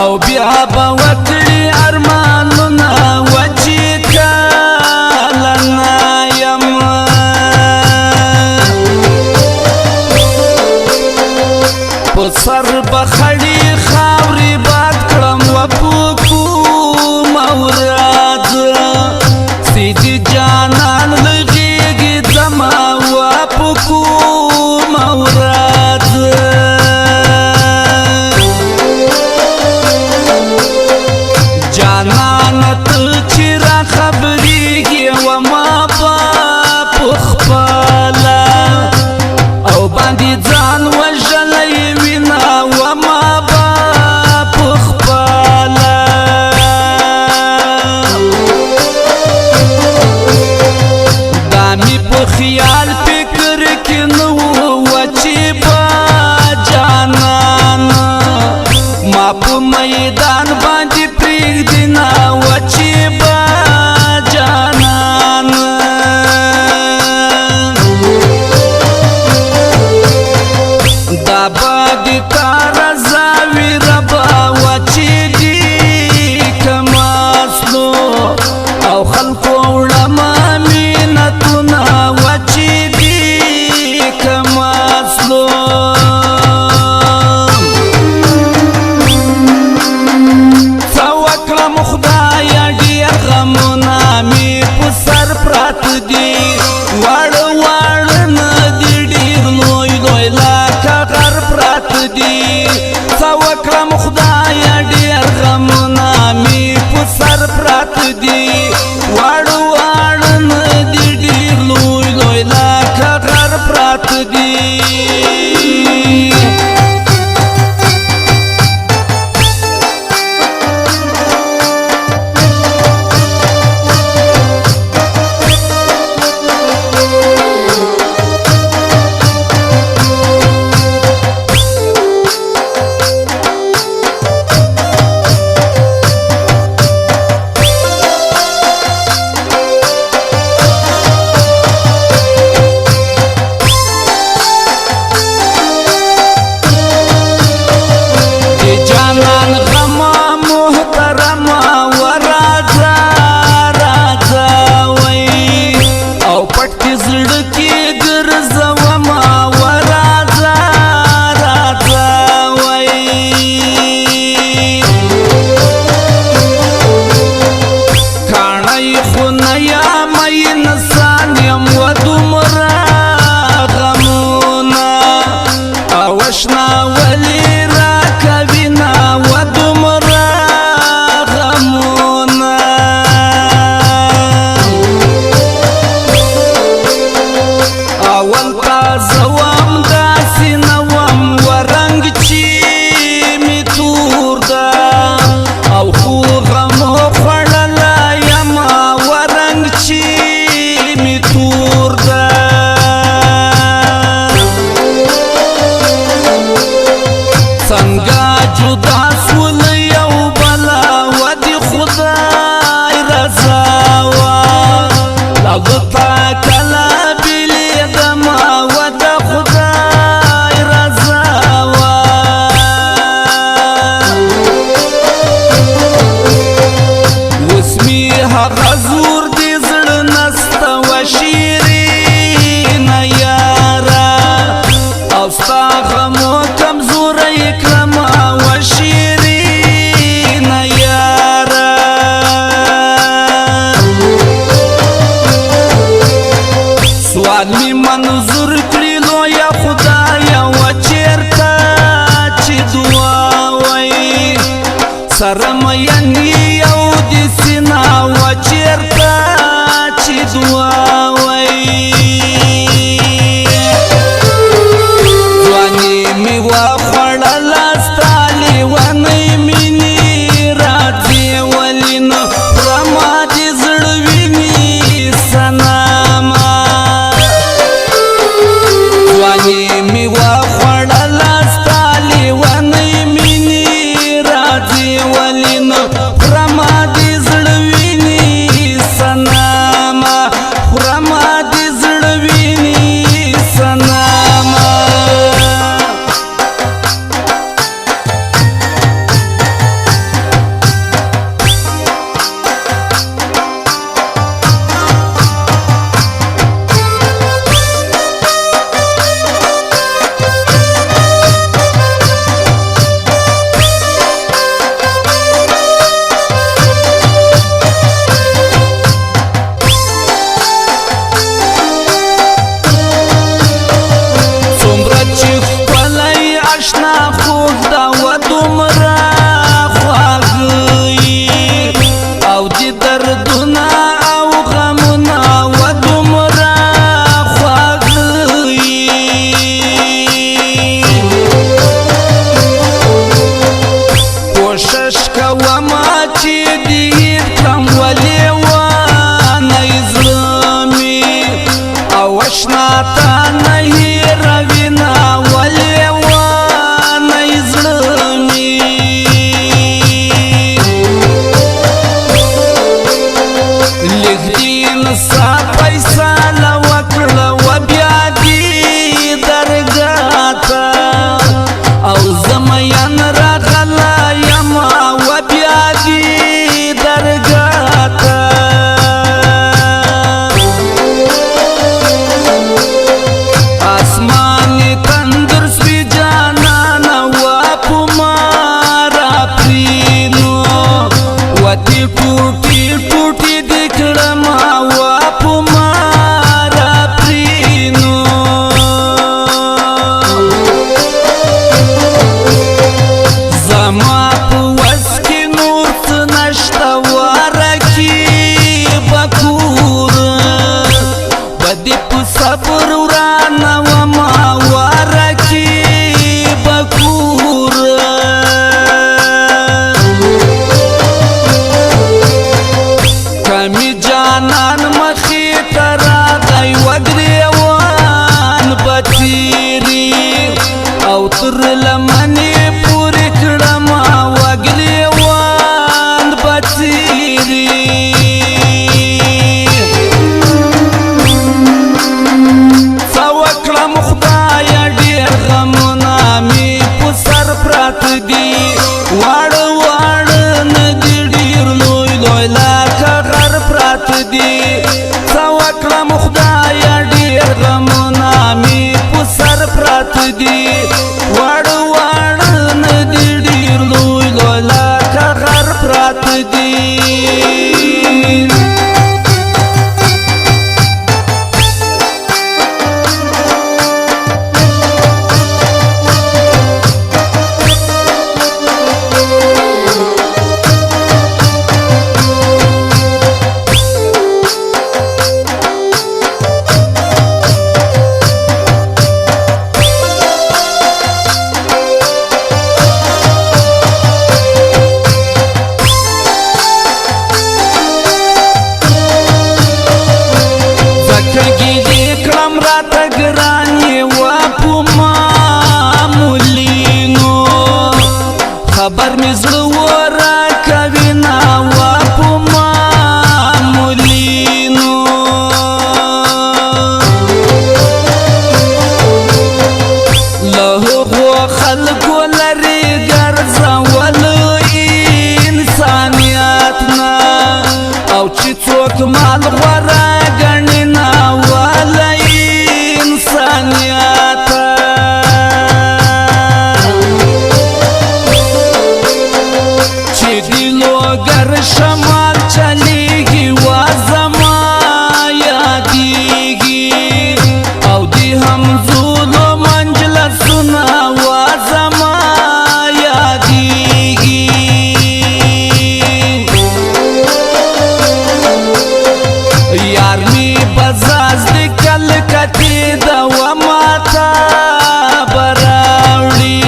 او بیا به وکړي ارمانونه وچې کله نه یم. په سر به خړې خاورې باد کړم و په کومه ورځ، سیدي جانان له غېږې ځمه و په کومه ورځ. جانانه ته چې را خبرېږې و ما به په خپله، او باندې ځان وژلی وینه و ما به په خپله. دا مې په خیال فکر کې نه و چې به جانان ما په میدان باندې پرېږدي نه و چې به جانان. دا به د تا رضا وي ربه و چې دي کماسلو، او خلکو وړمه مینتونه و چې دي کماسلو. څه وکړم خدایه ډېر غمونه مې په سر پراته دي، واړه واړه نه دي ډېر لوی لوی لکه غر پراته دي. څه وکړم خدایه ډېر غمونه مې په سر پراته دي، واړه واړه نه دي ډېر لوی لوی لکه غر پراته دي. جانان غما محترمه و راځه راځه وی، او پټ دې زړه کې ګرځومه و راځه راځه وی. کاڼی خو نه یم انسان یم و دومره غمونه، او اشنا ولې راکوي نه و دومره غمونه. اول تازه وم داسې نه وم و رنګ چې مې تور ده، او خو غمو خوړلی یم و رنګ چې مې تور ده. څنګه جدا سول یو بله و د خدای رضا وه، له تا کله بېلېدمه و د خدای رضا وه. اوس مې هغه زور د زړه نسته و شیرینه یاره، او ستا غمو کمزوری کړمه و شیرینه یاره. سوال مې منظور کړي لویه خدایه و چېرته چې دعا وایي، سره مین یو د سینا و چېرته چې دعا وایي. ځواني مې وخوړله ستا لېونۍ مینې راځي ولې نه خورمه د زړه وینې سنمه. ځواني مې وخوړله ستا لېونۍ مینې راځي ولې نه خورمه د زړه وینې سنمه، خورمه کوشش کوم چې دې هېر کړم ولې وانه زړه مې او اشنا تا نه هېروینه ولې وانه زړه مې. لږ دې انصاف فیصله وکړه و بیا دې درګاه ته او زه مین راغلی یم و بیا دې درګاه ته. آسمان تندر سوي جانانه و په ما راپرېنو وتې ټوټې ټوټې دې کړمه و په ما راپرېنو. زما په وس کې نور څه نشته ورکې به کور به دې په صبر ورانه ومه ورکې به کور. که مې جانان مخې ته راغی وګرېوان به تېري او تر لمنې پورې کړمه وګرېوان به تېري. څه وکړم خدایه ډېر غمونه مې په سر پراته دي واړه واړه نه دي ډېر لوی لوی لکه غر پراته دي. څه وکړم خدایه ډېر غمونه مې په سر پراته دي واړه واړه نه دي ډېر لوی لوی لکه غر پراته دي. ځکه ګیلې کړم راته ګران یې وه په معمولینو خبر مې زړه ورکوي نه وه په معمولینو. له هغو خلکو لرې ګرځول انسانیت نه او چې څوک مال غوره ګڼي نه وله انسانیت. چې د لوګر شمال چلیږي وا زما یادېږي او د همزولو منجلسونه وا زما یادېږي. یار مې بزاز د کلکتې د وماته به راوړي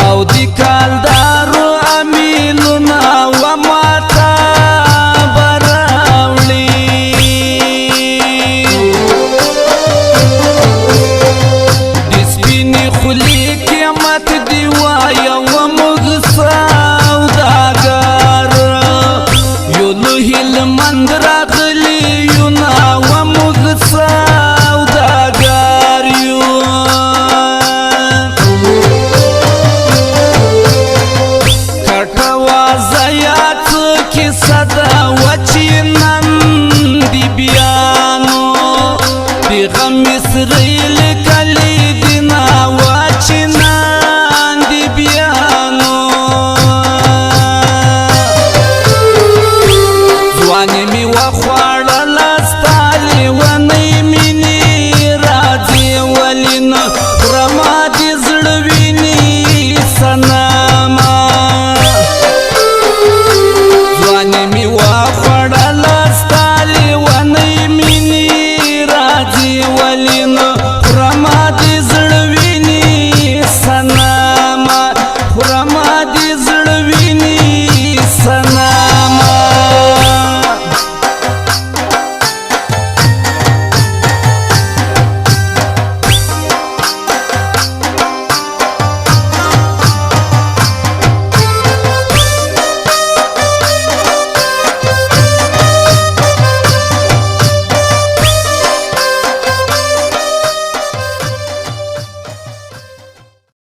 او د کالدارو امیلونه وماته به راوړي. د سپینې خولې قیمت دې وایه وموږ سوداګر یو له هلمند راغلي یو نه وموږ سوداګر یو. کټه وازه یا څه کیسه ده وه چې نن دې بیا نو د غم مصرۍ لیکلې دي نه وه چې نن دې بیا نو. ځواني مې وخوړله ستا لېونۍ مینې راځي ولې نه خورمه دې زړه ویني صنمه. ځواني مې وخوړله ستا لېونۍ مینې راځي ولې نه خورمه دې زړه ویني صنمه. خورمه